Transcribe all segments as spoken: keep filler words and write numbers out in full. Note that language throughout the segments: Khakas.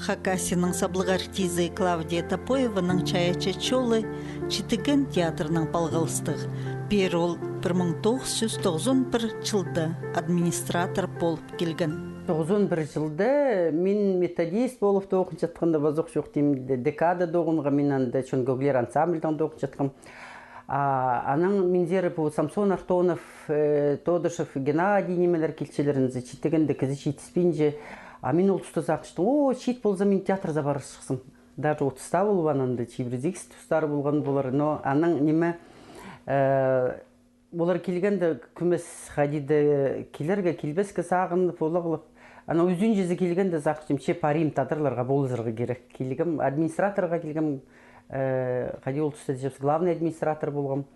Хакасияның саблығ артизі Клавдия Топоеваның чайаачы чолы Читіген театрнаң палғалыстығ. Пеер ол пір муң тоғыс чӱс тоғызон пір чылда администратор полып килген. Тоғызон пір чылда мин методист полып тоғынчатханда, вазох чох тимде, декада тоғынғам, мин анда «Чон кӧглері» ансамбльдаң тоғынчатхам. А анаң минзер пу Самсон Артонов, э, Тодышев, Геннадий нимелер килчелер, ынзы Читігенде кізі читіспинче. А мин ол туста сағынчам: о, чит полза, мин театрзар парарҷыхсым. Даже отыста полбаан, анда чибірзігіс тустары полған полар. Но анаң ниме, э, олар килгенде кӧмес, хайди-да килерге, килбеске сағынып, олағлап. Анаң ӱзінҷізі килгенде сағынчам, че парим, тадарларға полызарға кирек. Килгем, администраторға килгем, э, хайди ол туста тіпчебіс, главный администратор полғам.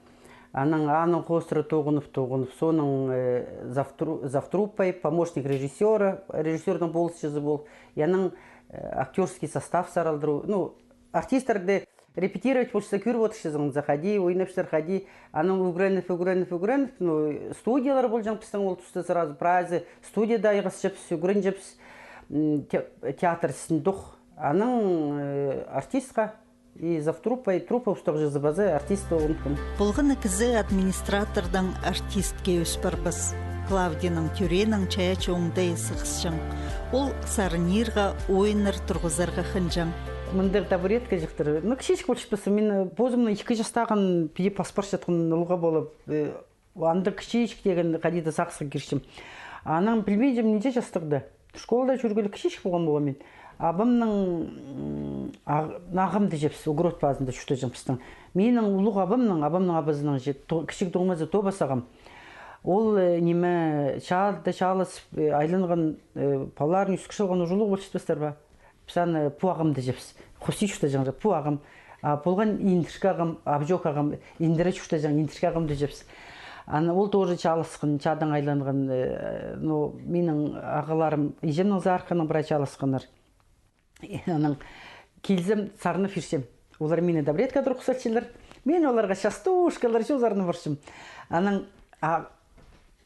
Анаң, анаң хоостыра тоғынып, тоғынып, соонаң, э, завтру-, завтруппай, помощник режиссёра, режиссёрның полысчызы пол. И анаң, э, актёрский состав саралдыру. Ну, артистерді репетировать полчатса, кӧріп одырчазың за, хайди ойнапчалар, хайди. Анаң ӱгреніп, ӱгреніп, ӱгреніп, ну, студиялар полҷаң пістің ол туста сразу. Прайзы студияда айғасчабыс, ӱгренчебіс, м, те-, театр істінде. Анаң, э, артистка и завтруппа, и труппа устағҷызы паза артист тоғынғам. Полған на кізі администратордаң артистке ӧс парбас. Клавдияның тӧреенең чайаачы оңдай сығысчаң. Ол сарнирға ойыннар турғызарға хынҷаң. Мындағ табуретка чыхтыр. Ну, кічиҷек полчатпас, мин, э, позымның ікі частағын піди пас парчатхан улуғ полып, э, андағ кічиҷек тиген хайди-да сағысха кирчем. Анаң пілбинчем, нинҷе частығда. Школада чӧргелі кічиҷек полған полам мин. Абамның, м, ағ-, ағам тіҷепс, Угрот пазында чуртаҷаң пістің. Минің улуғ абамның, абамның абазының че, то-, кічіг туңмазы Тобас ағам. Ол, э, ниме, чаада чаалас, э, айланған, э, палаларын ӧскір салған уже улуғ полчатпастар ба? Піс аны пу ағам тіҷепс. Хости чуртаҷаң же, пу ағам. А полған Индіркі ағам, Абҷок ағам, Индіре чуртаҷаң, Индіркі ағам тіҷепс. Аны ол тоже чааласхан, чаадаң айланған, э, ну, минің ағаларым, іҷемнің зархынаң прай чааласханнар. Анаң килзем, сарнап пирчем. Олар мині табуретка турғыс салчалар. Мин оларға частушкалар чоозарнап парчам. Анаң, а,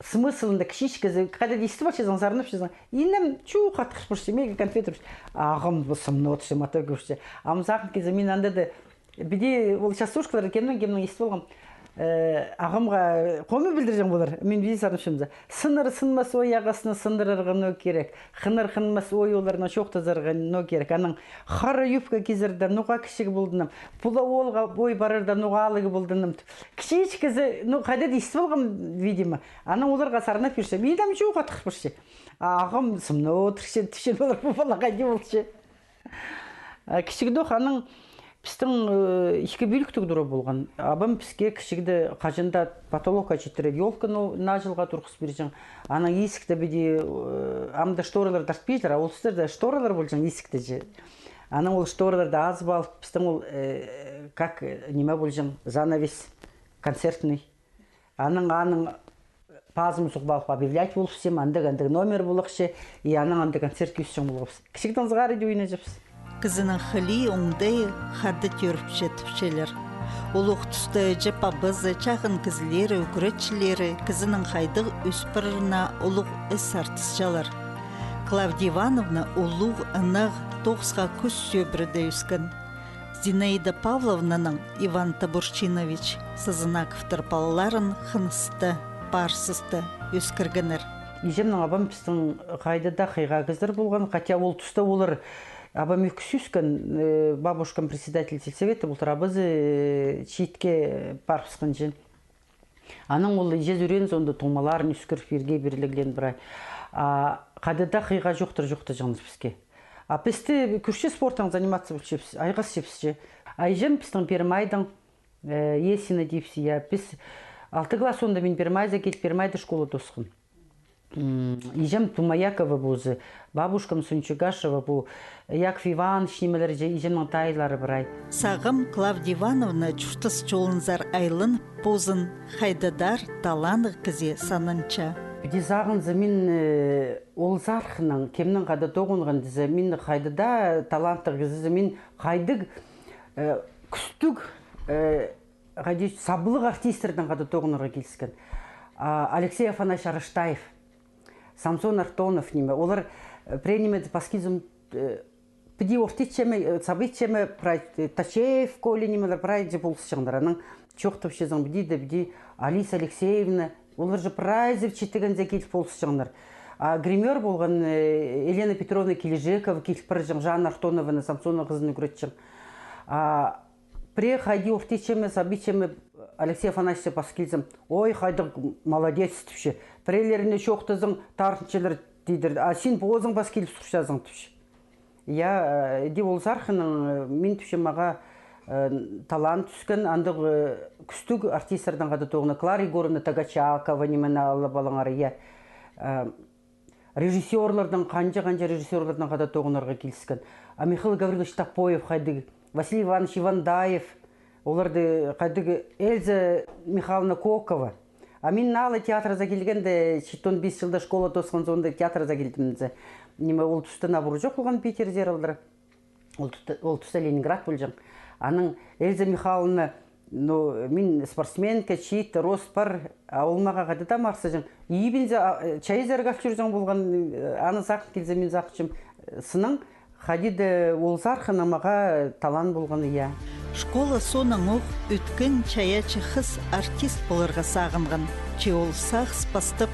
смыслында кічиҷек кізі, хайда-да истіп алчазың, сарнапчазың. Инем чоох атхыр парча, меге конфет урча. Ағам сымнап одырча, матап кӧрче. Ам сағын килзе, мин анда даа піди ол частушкалар кемнең-кемнең истіп алғам. Э, ағамға хомай пілдірҷең полар, мин піди сарнапчам за. Сыннар сынмас ой ағасны сындырарға ноо кирек. Хыннар хынмас ой оларны чоохтазарға ноо кирек. Анаң хара юбка кизерде ноға кічіг полдым ам. Пула оолға ой парарда ноға алығ полдым ам. Кічиҷек кізі, ну, хайда-да истіп алған, видимо. Анаң оларға сарнап пирчем. Инем чоох атхыр парча. А ағам сымнап одырча, тіпче, олар пу пала хайди полча. А кічігде ох, анаң пістің, э, ікі пӧліктіг тура полған. Абам піске кічігде хаҷан-да потолокха читіре ёлканы наа чылға турғыс пирҷең. Анаң исікті піди, э, амды шторалар тартпинчалар, а ол тустарда шторалар полҷаң исікте че. Анаң ол штораларды азып алып, пістің ол, э, как, э, ниме полҷаң, занавес концертный. Анаң, анаң пазым суғып алып, объявлять полыпчам, андағ, андағ номер поларҷых, и анаң андағ концерт кӧзітчең полғабыс. Кічігдең сығара иди ойнаҷаңмыс. Кізінің хылии, оңдайы хада тӧріпче тіпчелер. Улуғ туста іҷе-пабазы, чағын кізілері, ӱгретчілері кізінің хайдағ ӧс парарына улуғ ис артысчалар. Клавдия Ивановна улуғ, ынағ, тоғысха кӱс сӧбіреде ӧскен. Зинаида Павловнаның Иван Табурчинович Сазынаковтар палаларын хынысты, парсысты ӧскіргеннер. Іҷемнең абам пістің хайда-да хыйға кізілер полған, хотя ол туста олар, абам ӧк сӧскен, э, бабушкам председатель сельсовета полтыр, абазы, э, чиитке парыбысханҷа. Анаң ол іҷезі ӱреен соонда туңмаларын ӧскір пирерге пирілген прай. А хайда-да хыйға чоохтар чоохтаҷаңнар піске. А пісті кӧрче, спортнаң заниматься полчабыс, айғасчабыс че. А іҷем пістің Первомайдаң, э, Есина тіпчебіс, я, піс алты класс соонда мин Первомайзар киліп, Первомайда школада осхам. М, іҷем Тумаякова позы, бабушкам Сунчугашева, пу Яков Иванович нимелер че, іҷемнің тайылары прай. Сағам Клавдия Ивановна чуртас чолынзар айланып, позын хайдағ-да таланнығ кізее сананча. Піди сағынза, мин, э, ол зархынаң, кемнең хада тоғынған тізе, мин хайдағ-да таланттығ кізі, мин хайдағ, э, кӱстіг, э, хайди саблығ артистердең хада тоғынарға киліскен. А, Алексей Афанасьевич Араштаев, Самсон Артонов ниме, олар, э, пірее ниме пас килзем, э, Піди орта итчеме, э, саба итчеме, прай, э, Тачеев, Коля нимелер прайҷы полысчаңнар. Анаң чоохтапчазың, піди дее, піди Алиса Алексеевна, олар же прайзы читігензер киліп полысчаңнар. А гримёр полған, э, Елена Петровна Килижекова киліп парҷаң, Жанна Артоновна, Самсонның хызын ӱгретчең. А пірее хайди орта итчеме, саба итчеме, Алексей Афанасьевич пас килзем, ой, хайдағ молодец, тіпче. Піреелеріне чоохтазаң, тартынчалар, тидір. А син позың пас киліп сурчазың, тіпче. Я, э, іди ол сархынаң, э, мин тіпчем, мағаа, э, талант тӱскен, андағ, э, кӱстіг артистердең хада тоғынар, Клара Егоровна Тогочакова, нимені алып алыңар, я. Э, режиссёрлардаң, ханҷа-ханҷа режиссёрлардаң хада тоғынарға киліскен. А Михаил Гаврилович Топоев хайдағ, Василий Иванович Ивандаев, оларды хайдағ, Эльза Михайловна Кокова. А мин наа ла театрзар килгенде, читон пис чылда школа тоосхан соонда театрзар килдім зе. Ниме, ол туста наа пурунҷох полған Питерзер алдыра. Ол туста, ол туста Ленинград полҷаң. Анаң Эльза Михайловна, ну, мин спортсменка, чиит рост пар, а ол мағаа хада даа марсаҷаң. Ибінзе, а, чай ізерге ал чӧрҷең полған, э, аны сағын килзе, мин сағынчам, э, сыннаң, хайди даа ол сархынаң мағаа талант полған, я. Школа соонаң ох ӧткін чайаачы хыс артист поларға сағынған, че ол сағыс пастап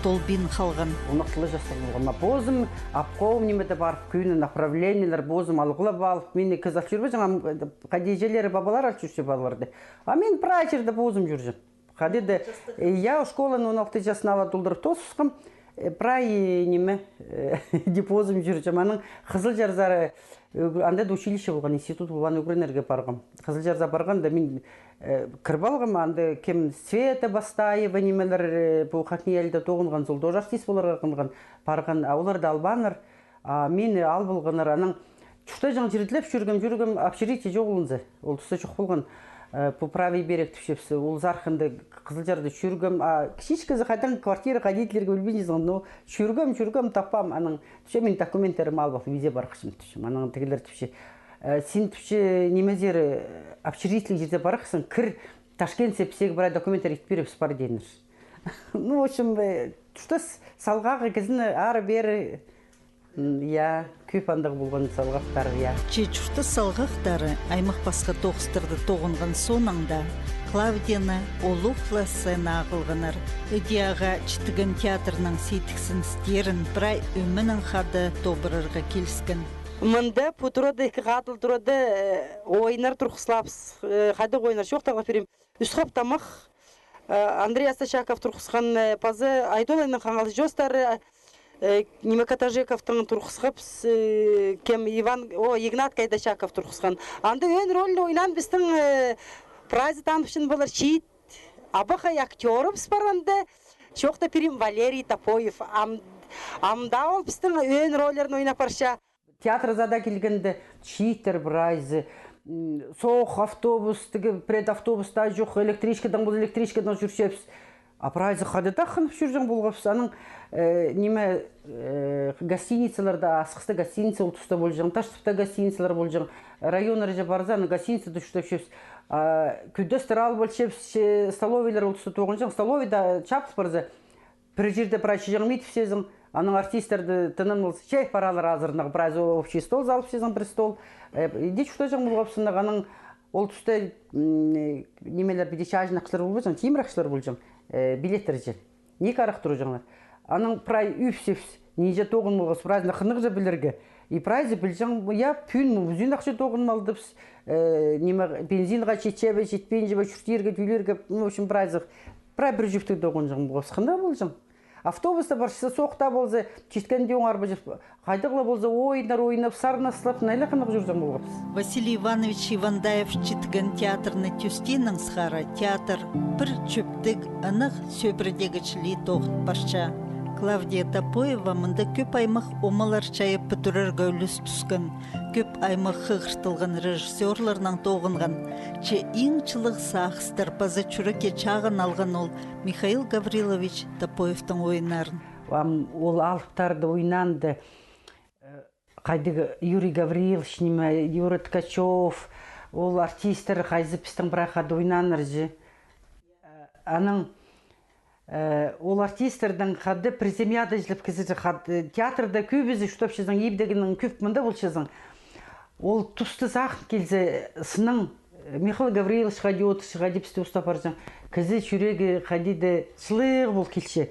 толбин халған. Он алтылы частаң полғам. Ма позым обком нимеде парып, кӧні направлениелер позым алғлап алып, мині кізі ал чӧрбеҷең, ам, э, хайди іҷелері, пабалары ал чӧрче палаларды. А мин прай чирде позым чӧрҷем. Хайди даа, э, я, школаны он алты частаң ала толдырып тоосхам, э, прай, э, ниме, э, іди позым чӧрҷем. Анаң Хызылчарзар, э, анда даа училище полған, институт полған, ӱгренерге парғам. Хызылчарзар парғанда мин, э, кіріп алғам, анда кем, Света Бастаева, нимелер, э, пу ХакНИИЯЛИ-да тоғынған, сол тоже артист поларға хынған, парған, а оларды албааннар. А мині ал полғаннар, анаң чуртаҷаң чир ізеп чӧргем, чӧргем, общежитие чоғыл зе. Ол туста чох полған. Э, пу Правый берег тіпчебіс, ол сархында Хызылчарда чӧргем. А кічіҷек кізі хайдаң квартира, хайди идерге пілбинчезің. Ну, чӧргем, чӧргем, таппаам. Анаң тіпче, мин документтерім алып ал, ізеп парғам тіпче. Анаң тігілер тіпче, э, син, тіпче, нимезер, э, общежитиеліг чирзер парарзың, кір, Ташкентсер, піс сағаа прай документтер ит пирербіс, пар, тееннер. Ну, в общем, э, чуртас салғағы кізіні ары-пеері. М, я, кӧп андағ полған салғахтар, я. Че чуртас салғахтары аймах пасха тоғыстарда тоғынған соонаң даа, Клавдияны олох ла сценаа ағылғаннар. Іди ағаа читіген театрның сидіксіністерін прай ӧменең хада тобырарға киліскен. Мында пу турада, ікі хатыл турада, э, ойыннар турғыслабыс, э, хайдағ ойыннар, чоохтағлап пирем. Ӱс хап тамах, э, Андрей Астачаков турғысхан, э, паза Айдолайның хаңалҷы чоостары, э, ниме, Котожековтың турғысхабыс, э, кем, Иван, о, Игнат Кайдачаков турғысхан. Анда ӧӧн рольны ойнаан пістің, э, прайзы таныбысчаң полар чиит абахай актёрыбыс пар анда. Чоохтап пирем, Валерий Топоев. Ам, амда ол пістің ӧӧн рольлерін ойнап парча. Театрзар даа килгенде, чииттер прайзы, м, соох автобус, тігі предавтобус таа чох, электричкадаң, пу электричкадаң чӧрчебіс. А прайзы хайди даа хынып чӧрҷең полғабыс. Анаң, э, ниме, э, гостиницаларда, Асхыста гостиница ол туста полҷаң, Таштыпта гостиницалар полҷаң, районнарҷа парза, анаң гостиницада чуртапчабыс. А кӧдестер алып алчабыс, че столовыйлар ол туста тоғынҷаң, столовый даа чабыл парза, пір чирде прай чиҷең мин тіпчезің, анаң артистерні тынанмалза, че пар, алар азыранарға, прайзы общий стол салыпчазың, пір стол. Э, іди чуртаҷаң полғабыс андағ, анаң ол туста, м, нимелер, піди чаҷын ахчылар полбаҷаң, тимір ахчылар полҷаң, э, билеттерҷе. Ниик арах турҷаңнар. Анаң прай ӧпсебіс, нинҷе тоғын полғабыс, прайзын хынығҷа пілерге. И прайзы пілҷең, я, пӱӱн ӱзін ахча тоғынып алдыбыс, э, ниме, бензинға читче бе, читпинче бе, чуртирға, тӧлирге, ну, в общем, прайзы, прай пір чӧптіг тоғынҷаң полғабыс, хынығ полҷаң. Автобуста парча, соох таа полза, читкенде оңар ба, хайдағ ла полза, ойыннар ойнап, сарнаслап, найлы хынығ чӧрҷең полғабыс. Василий Иванович Ивандаев читіген театрны тӧстееннең сығара театр пір чӧптіг, ынағ сӧбіредегі чіли тоғын парча. Клавдия Топоева мында кӧп аймах омалар чайап пӱдірерге ӱлӱс тӱскен, кӧп аймах хығыртылған режиссёрларнаң тоғынған, че иң чылығ сағыстар паза чӱрекке чағын алған ол Михаил Гаврилович Топоевтің ойыннарын. Ам ол алыптарда ойнаанда, э, хайдағ Юрий Гаврилович, ниме, Юра Ткачев, ол артисттер хайзы пістің прай хада ойнааннар чи. Э, анаң, э, ол артисттердең хада пір семьяда чіли кізі чи хада, э, театрда кӧбізі чуртапчазың, ибдегенің кӧп мында полчазың. Ол туста сағын килзе, сыннаң, Михаил Гаврилович хайди одырча, хайди пісті устап парҷаң. Кізі чӱрегі хайди даа чылығ пол килче.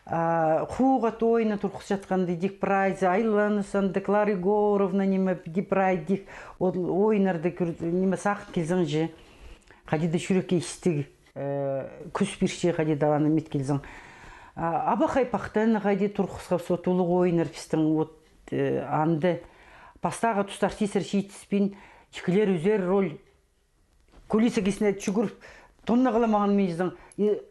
А, хууға тойны турғысчатханда, идӧк прайзы, Айланыс анда, Клара Егоровна, ниме, піди прай идӧк, ол ойнарда кӧр-, ниме, сағын килзең чи. Хайди даа чӱрекке истіг, э, кӱс пирче, хайди даа аны мит килзең. А, абахай пахтаны хайди турғысхабыс, вот улуғ ойнар пістің, вот, э, анда. Пастағы туста артисттер читіспин, чікілер ӱзер роль. Кулиса кистіне чӱгӱріп, тонна хыламағанминчазың. И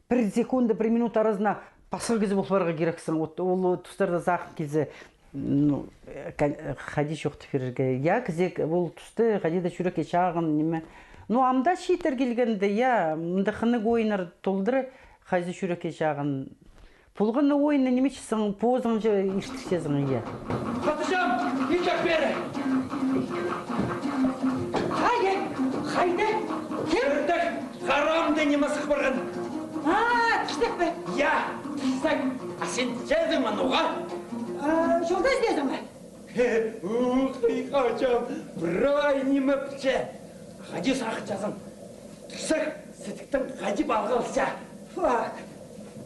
пір секунда, пір минут аразына пасха кізі пол парарға кирексің. Вот ол тустарда сағын килзе, ну, э, ка-, э, хайди чоохтап пирерге. Я, кізі ол туста хайди даа чӱрекке чағын, ниме. Ну, амды чииттер килгенде, я, мында хынығ ойнар толдыра, хайзы чӱрекке чағын. Полған на ойынны ниме читсең, позыңҷа иртірчезің, я. Хатыҷам, ит ак пері! Хайда, хайда? Кем? Кірдік, харамды ниме сых парған. А, тірсек пе? Я, тірсек. А сен тізезің ме ноға? А, чолда ізезің ме? Ух, хыйғаҷам, прай ниме пілче. Хайди сағынчазың? Тірсек сідіктең хайди палғалча? Фак,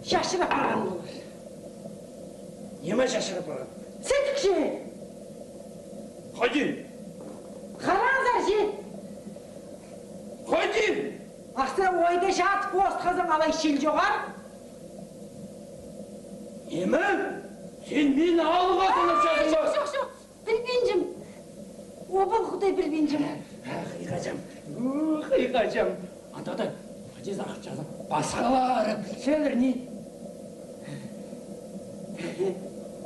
чачырап парған полар. Ниме чачырап парған? Сідік чи. Хайди? Хараңзар чи. Хайди? Ахса ойда чатып постхазың алай чил чоғар. Ниме? Сен мині алыпчазың ба? Чох, чох, чох. Пілбинчем. Обал Худай, пілбинчем. Хыйғаҷам. У, хыйғаҷам. Анда даа, хайди сағынчазың? Пасхалары пілчелер ни?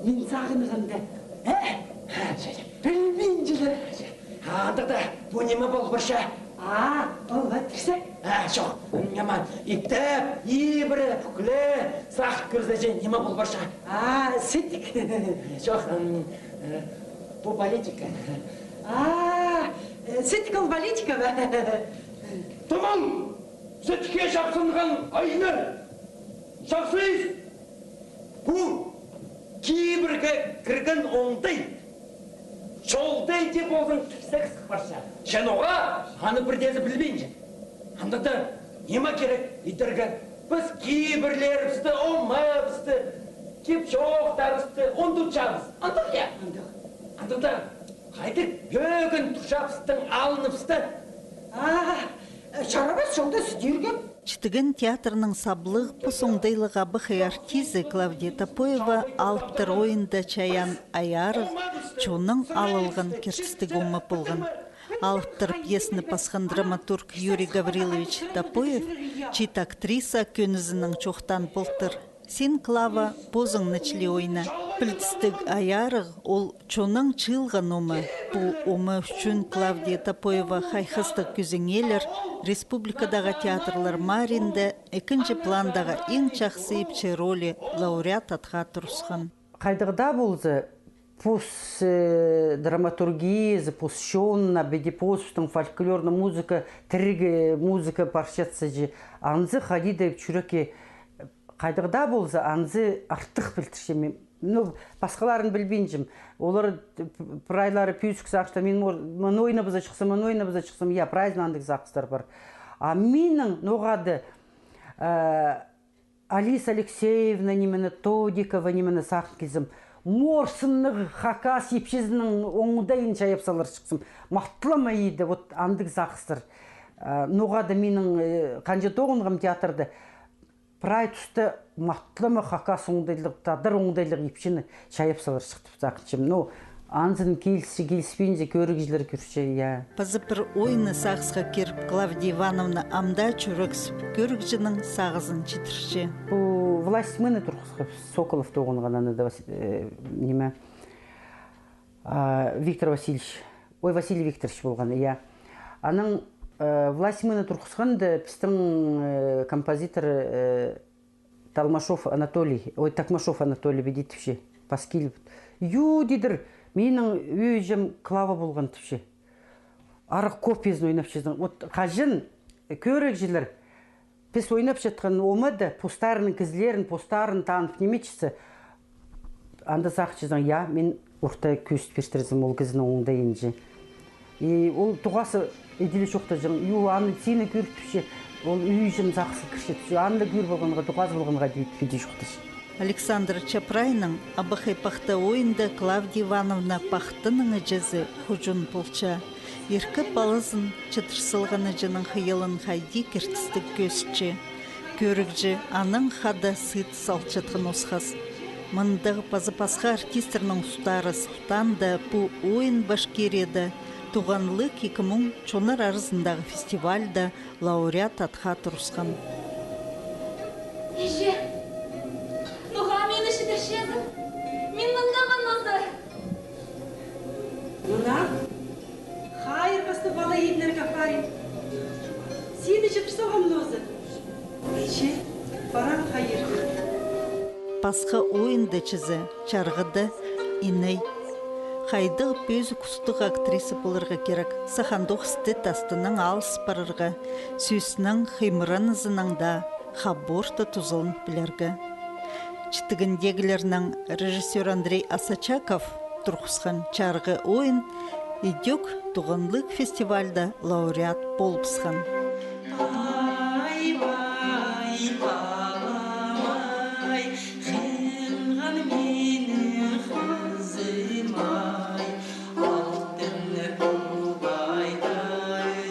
Мин сағынғанда. Э? Пілбинчелер. Анда даа, пу ниме пол парча? А, ол ла тірсек. А, чох, ниме, иптеп, ибіре, пӱкӱле, сах кірзе, че ниме пол парча? А, сідік. Чох, м, э, пу политика. А, э, сідік ол политика ба? Тыман! Сідікке чапсынған айлар! Чапсыс! Пу кибірге кірген оңдай. Чолда иди ползаң, тірсек сых парча. Че ноға, аны пірдеезі пілбинче. Анда даа ниме кирек идерге? Піс кибірлерібісті, омабысты, кип-чоохтарыбысты ундутчабыс. Андағ я? Андағ. Анда даа хайдағ пӧгін турчабыстың алныбысты. А, чарабас чолда сідерге. Читіген театрның саблығ пос оңдайлығ абахай артизі Клавдия Топоева алыптар ойында чайаан «Ай арығ» чоннаң алылған киртістіг ома полған. Алыптар пьесаны пасхан драматург Юрий Гаврилович Топоев чиит актриса кӧнізінең чоохтаан полтыр. Син, Клава, позыңны чіли ойна. Пілдістіг «Ай арығ» ол чоннаң чыылған ома. Пу ома ӱчӱн Клавдия Топоева хайхастығ кӧзеңелер республикадағы театрлар мааринда ікінҷі пландағы иң чахсы ипчі ролі лауреат атха турысхан. Хайдағ даа полза, пос, э, драматургиязы, пос чонына, піди позыбыстың фольклорнай музыка, тіріг музыка парчатса чи, анзы хайди даа чӱрекке, хайдағ даа полза, анзы артых пілдірчем. Ну, пасхаларын пілбинчем. Олар, п-, прайлары пӧзік сағыстар, мин мор-, мыны ойнабыза чыхсам, мыны ойнабыза чыхсам, я, прайзын андағ сағыстар пар. А минің ноға-да, э, Алиса Алексеевна нимені, Тодикова нимені сағын килзем, морсыннығ хакас ипчізінің оңдайын чайап салар чыхсам, матлама иді, вот андағ сағыстар. Э, ноға-да минің, э, ханҷа тоғынғам театрда, прай туста матлама хакас оңдайлығ, тадар оңдайлығ ипчіні чайап салар чыхтым, сағынчам. Ну, анзын килісче, киліспинче, кӧрігҷілер кӧрче, я. Паза пір ойны сағысха киріп, Клавдия Ивановна ам даа чӱрексіп, кӧрігҷінің сағызын читірче. Пу «Власть тьмы»-ны турғысхабыс, Соколов тоғынған, аны даа, э, ниме, а, Виктор Васильевич, ой, Василий Викторович полған, я. Анаң, э, «Власть тьмы»-ны турғысханда, пістің, э, композитор, э, Толмашов Анатолий, ой, Токмашов Анатолий піди тіпче, пас киліп. Ю, тидір, минің ӧӧҷем Клава полған, тіпче. Арығ копиязын ойнапчазың. Вот хаҷан кӧрігҷілер піс ойнапчатхан омада постарының кізілерін, постарын танып нимечетсе, анда сағынчазың, я, мин орта кӧзіт пиртірзем ол кізінің оңдайынҷа. И ол тоғазы иділе чоохтаҷаң, и ол аны сині кӧріп тіпче, ол ӱй чон сағысха кірче тіпче, аны кӧріп алғанға, тоғазы полғанға тиді, піди чоохтаҷаң. Александр Чапрайның «Абахай пахта» ойында Клавдия Ивановна пахтаның іҷезі хуҷан полча. Иркі палазын чатыр салған іҷенің хыйалын хайди киртістіг кӧзітче. Кӧрігҷі анаң хада сыйт салчатхан осхас. Мындағ паза пасха артистернің устары сылтаанда пу ойын Башкирияда «Туғанлығ ікі муң» чоннар аразындағы фестивальда лауреат атха турысхан. Иҷе, ноға мині чідірчезің? Мин мында ма нооза? Мына, хайырғасты пала идінерге парим. Сині чідір салғам нооза. Иҷе, парам хайыр. Пасха ойында чізе, чарғыда иней. Хайдағ пӧзік устығ актриса поларға кирек, сах андох істі-тастынаң алыс парарға, сӧснең, хыймыранызынаң даа хаборта тузаланып пілерге. Читігіндегілернең режиссёр Андрей Асочаков турғысхан чарғы ойын идӧк «Туғанлығ» фестивальда лауреат полыбысхан. Ай-вай, палам-ай, хынған минің хызым-ай, алтын пубайда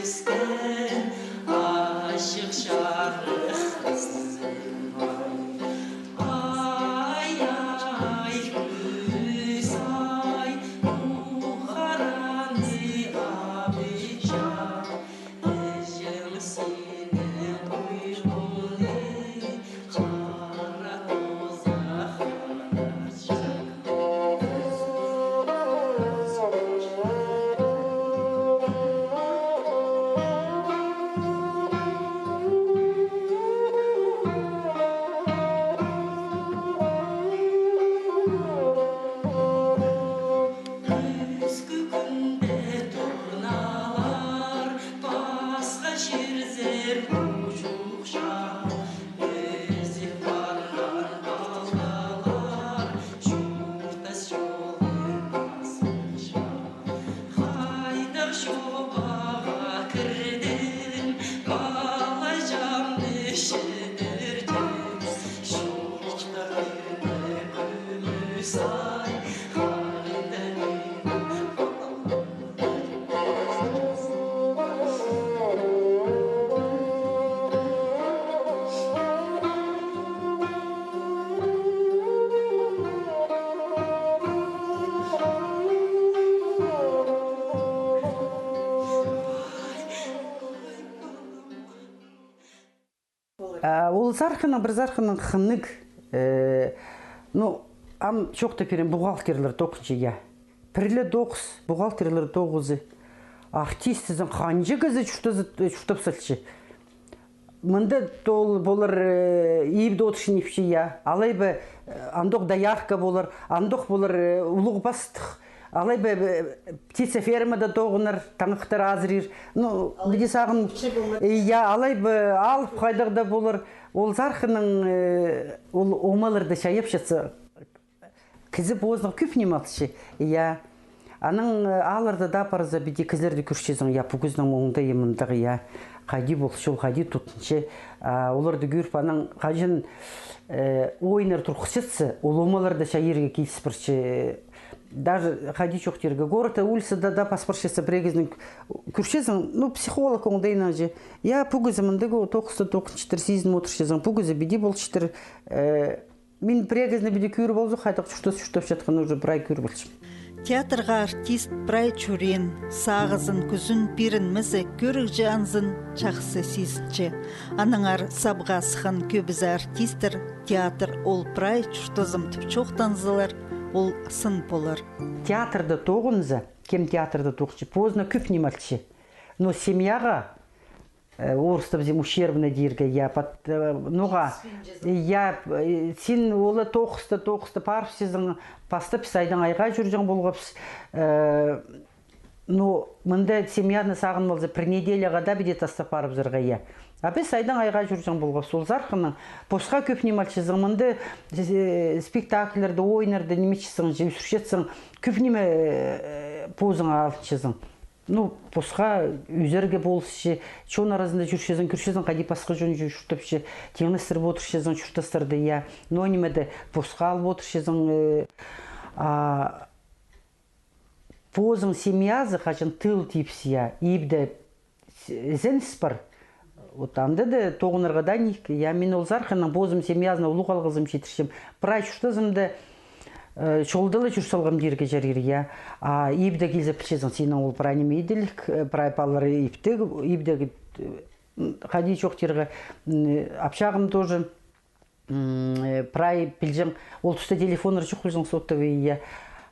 ӧскен ачых чарых хызым-ай. Ай-ай, кӱс-ай, пу хараны абыча, іҷең синің уйғуңны хара тоза ханарча. Кӱзгі кӱнде турналар пасха чирзер пу чухча, ӧзіп парған палалар чуртас чолын пазыпча. Хайдағ чобаға кірдім, палаҷаңны чідірдім, чуртағымны кӱмӱс ай, хайда минің палам. А, ол сархынаң, пір сархынаң хынығ, э, ну, ам чоохтап пирем, бухгалтерлер тоғынча, я. Пір ле тоғыс, бухгалтерлер тоғызы. Артистізің ханҷа кізі чуртазы-, чуртап салча. Мында тол полар, э, ибде одырчаң ипчі, я. Алай ба, э, андох доярка полар, андох полар, э, улуғ пастых. Алай ба, э, птицефермада тоғынар, таңахтар азырир. Ну, піди сағын, э, я, алай ба, алып хайдағ даа полар. Ол сархынаң, э, ол омаларда чайапчатса, кізі позына кӧп ниме алча, я. Анаң, э, аалларда даа парза, піди кізілерді кӧрчезің, я, пу кізінің оңдайы мындағ, я. Хайди полча ол, хайди тудынча. А, оларды кӧріп, анаң хаҷан, э, ойыннар турғысчатса, ол омаларда чайирға киліс парча. Даже хайди чоохтирға, городта, улицада даа пас парчатса, пірее кізіні кӧрчезің, ну, психолог оңдайынаң чи. Я, пу кізі мындағ тоғыста тоғынчатыр, сизін одырчазың, пу кізі піди полчатыр, э, Мин пірее кізіні піди кӧріп алзох, хайдағ чуртас чуртапчатхан уже прай кӧріп алчам. Театрға артист прай чӱреен, сағызын, кӱзін, пирінмезі кӧрігҷі анзын чахсы сизінче. Аннаңар сабға сыххан кӧбізі артисттер театр ол прай чуртазым тіп чоохтанзалар, ол сын полар. Театрда тоғынза, кем театрда тоғынча, позына кӧп ниме алча. Но семьяға Э, орыстап тізем ущербно тирге, я, пат-, э, ноға, я, э, син ол тоғыста, тоғыста парыбысчазың, пастап піс айдаң айға чӧрҷең полғабыс, э, Ну, мында семьяны сағын полза, пір неделяға даа піди тастап парыбызарға, я. А піс айдаң айға чӧрҷең полғабыс. Ол сархыннаң посха кӧп ниме алчазың, мында, э, спектакльлерді, ойыннарды ниме итчезің, че ӱзӱрчезің, кӧп ниме, э, позыңа алчазың. Ну, посха ӱзерге полысча, чон аразында чӧрчезің, кӧрчезің, хайди пасха чон чуртапча, тиңнестіріп одырчазың чуртастарды, я. Но ниме дее посха алып одырчазың, э, а, позың семьязы хаҷан тыл типче, я, ибде с-, сенс пар. Вот анда даа тоғынарға даа ниик, я, мин ол сархыннаң позым семьязына улуғ алғызым читірчем. Прай чуртазымда, э, чолда ла чӱр салғам тирге чарир, я. А ибде килзе, пілчезің, синің ол прай ниме иділіг, э, прай палалар ибде, ибдегі, э, хайди чоохтирға, м, апчағым тоже. М, э, прай пілҷең, ол туста телефоннар чох пілҷең, сотовый, я.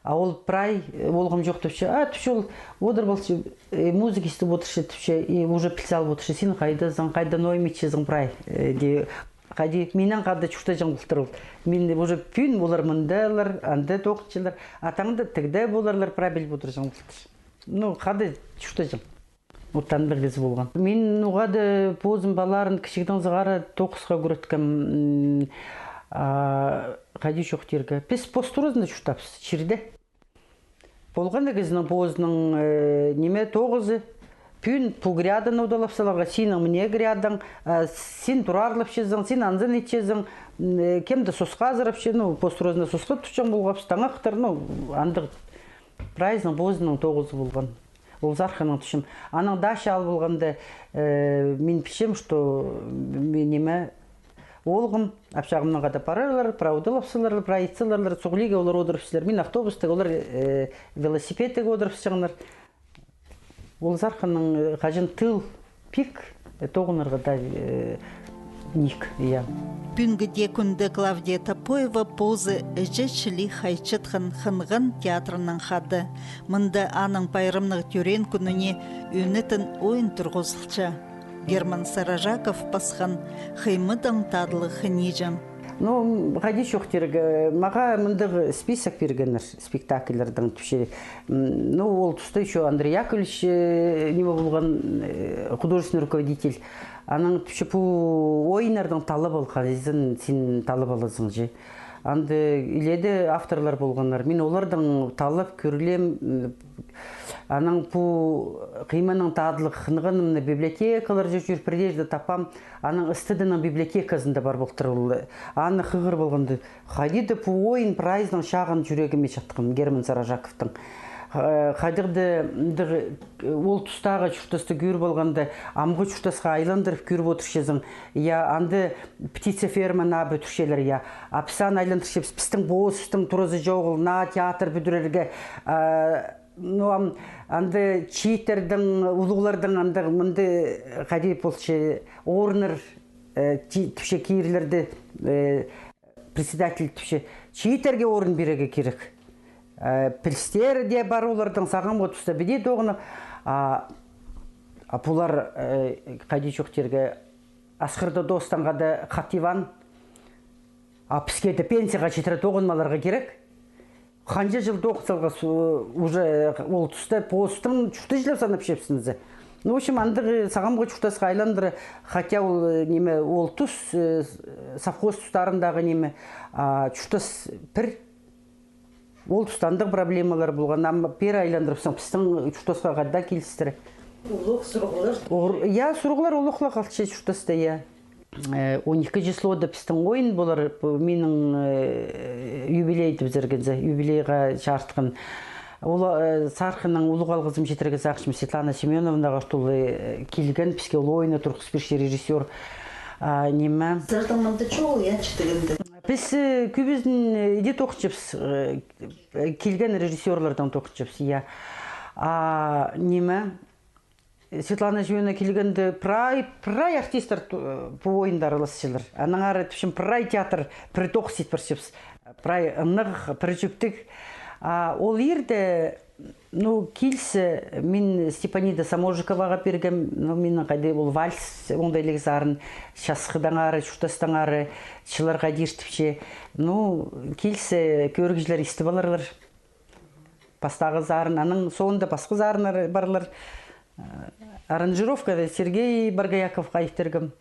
А ол прай, э, олғым чох тіпче. А, тіпче, ол одыр полча, э, музыка истіп одырча тіпче, и уже піл салып одырча. Син хайдазың, хайда ниме итчезің прай, э, дее, хайди, минең хада чуртаҷаң полтыр ол. Мин уже пӱӱн олар мындалар, анда тоғынчалар, а таңда тігде поларлар, прай піліп одырҷаң полтыр. Ну, хада чуртаҷаң. Оттан пір кізі полған. Мин ноға-да позым палаларын кічігдең сығара тоғысха ӱгреткем, м, а, хайди чоохтирға. Піс пос туразында чуртапчабыс, чирде. Полған на кізінің позының, э, ниме, тоғызы. Пӱӱн пу гряданы удалап саларға, синің мына грядаң, э, син турарлапчазың, син анзын итчезің, м, э, кем-де сосха азырапча, ну, пос туразында сосха тутчаң полғабыс, таңахтар, ну, андағ прайзының позының тоғызы полған. Ол сархыннаң тіпчем. Анаң дача ал полғанда, э, мин пілчем, что мин ниме, олғым, апчағымнаң хада парарлар, прай удалап саларлар, прай ит саларлар, суғ лиге олар одырыбысчалар. Мин автобустығ, олар, э, велосипедтіг одырыбысчаңнар. Ол сархыннаң, э, хаҷан тыл пик, э, тоғынарға даа, э, ниик, я. Пӱӱнгі дее кӱнде Клавдия Топоева позы іҷе чіли хайчатхан «Хынған» театрнаң хада. Мында аның пайрамнығ тӧреен кӱніне ӧнетін ойын турғызылча. Герман Саражаков пасхан «Хыймыдаң татлығ хыничам». Ну, хайди чоохтирға, мағаа мындағ список пиргеннер спектакльлердең тіпче. М, ну, ол туста ещё Андрей Яковлевич, э, ниме полған, э, художественный руководитель. Анаң тіпче, пу ойыннардаң таллап алған, изен син таллап алазың чи. Анда иледе авторлар полғаннар. Мин олардаң таллап кӧргем, м, анаң пу «Хыймыдаң татлығ хынғанымны» библиотекаларҷа чӧр, пірдеезі таппаам. Анаң СТД-ның библиотеказында пар полтыр ол. Аны хығыр полғанда, хайди даа пу ойын прайзының чағын чӱрегіме чатхан, Герман Саражаковтың. Ха-, хайдағ даа, дығ-, ол тустағы чуртасты кӧр полғанда, амғы чуртасха айландырып кӧр одырчазың. Я, анда птицеферма наа пӱдірчелер, я. А піс аны айландырчабыс, пістің позыбыстың туразы чоғыл, наа театр пӱдірерге, а, ну, ам, анда чииттернің, улуғларның, анда, мында, хайди полча, орыннар, э, чи-, тіпче, кирілерді, э, председатель тіпче, чииттерге орын пирерге кирек. Э, пілістері дее пар оларның, сағамғы туста піди тоғынып, а, а пулар, э, хайди чоохтирға, Асхырда достаңға даа хат Иван, а піске дее пенсияға читіре тоғынмаларға кирек. Ханҷа чыл тоғын салғабыс, уже ол туста позыбыстың чуртаҷылар санапчабыс нооза. Ну, в общем, андағ сағамғы чуртасха айландыра, хотя ол, э, ниме, ол тус, э, совхоз тустарындағы ниме, а, чуртас пір, ол туста андағ проблемалар полған, ам пеер айландырыбысчаң, пістің чуртасха хайдағ килістіре. Улуғ сурығлар. Ор-, я, сурығлар улуғ ла халча чуртаста, я. Э, он ікі числода пістің ойын полар, пу минің, э, юбилей тіп зергензе, юбилейға чарытхан. Ол, э, сархыннаң улуғ алғызым читірерге сағынчам Светлана Семёновнаға, что ол, э, килген, піске ол ойынны турғыс пирче, режиссёр, а, ниме. Сірернің мында чоғыл, я, читігенде? Піс, э, кӧбізін, э, иди тоғынчабыс, э, э, килген режиссёрлардаң тоғынчабыс, я. А, ниме, Светлана Семёновна килгенде прай, прай артисттер ту-, пу ойында араласчалар. Анаң ары, тіпчем, прай театр пір тоғыс ит парчабыс. Прай ынағ, пір чӧптіг. А ол иирде, ну, килзе, мин Степанида Саможиковаға пиргем, ну, минің хайди ол вальс, оңдайлығ сарын, часхыдаң ары, чуртастаң ары, чыларға иртіпче. Ну, килзе, кӧрігҷілер истіп аларлар. Пастағы сарын, аның соонда пасха сарыннар парлар. Аранжировкада Сергей Боргояковха иттерген.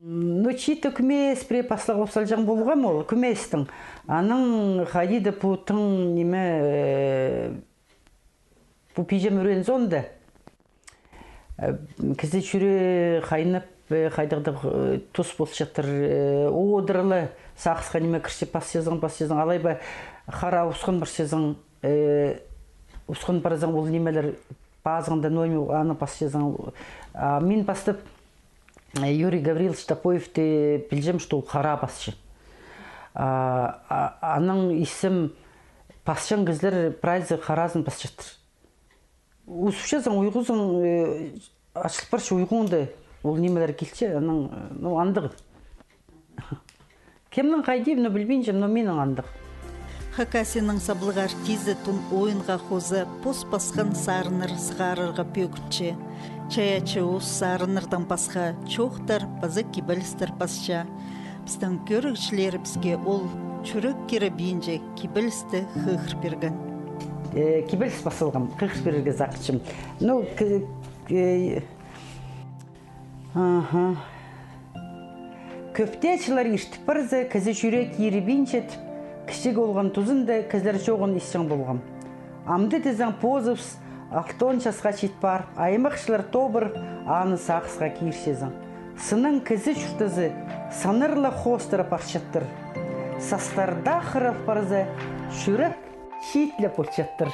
Ну, чиит кӧмес пірее паслығ полып салҷаң полғам ол, кӧместең. Анаң хайди-да пу тың ниме, э, пу пиҷем ӱреен соонда, э, кізі чӱрек хайнап, э, хайдағ-да, э, тус полчатыр, э, одырла сағысха ниме кірче, пасчазың, пасчазың, алай ба хара усхан парчазың, э, усхан парзаң, ол нимелер пазыңда, но аны пасчазың. А мин пастап, э, Юрий Гаврилович Топоевті пілчем, что ол хара пасча. А, а, анаң исчем, пасчаң кізілер прайзы харазын пасчатыр. Усханзың, уйғузың, э, ачыл парча уйғуңда, ол нимелер килче, анаң, э, ну, андағ. Кемнің хайди, ну, пілбинчем, но минің андағ. Хакасияның саблығ артизі тун ойынға хоза пос пасхан сарыннар сығарарға пӧгінче. Чайаачы ус сарыннардаң пасха чоохтар паза кибелістер пасча. Пістің кӧрігҷілерібіске ол чӱрек киребинче кибелісті хығыр пирген. Э, кибеліс пас салғам, хығыр пирерге сағынчам. Ну, к-, к-, аха. Кӧп тее чыллар иртіп парза, кізі чӱрек киребинче тіп, кічіг полған тузында кізілер чооғын исчең полғам. Амды тізең позыбыс алтон часха чит парып, аймахчылар тобыр аны сағысха кирчезің. Сыннаң кізі чуртазы саннар ла хоостыра парчаттыр. Састар даа хырал парза, чӱрек чиит ле полчаттыр.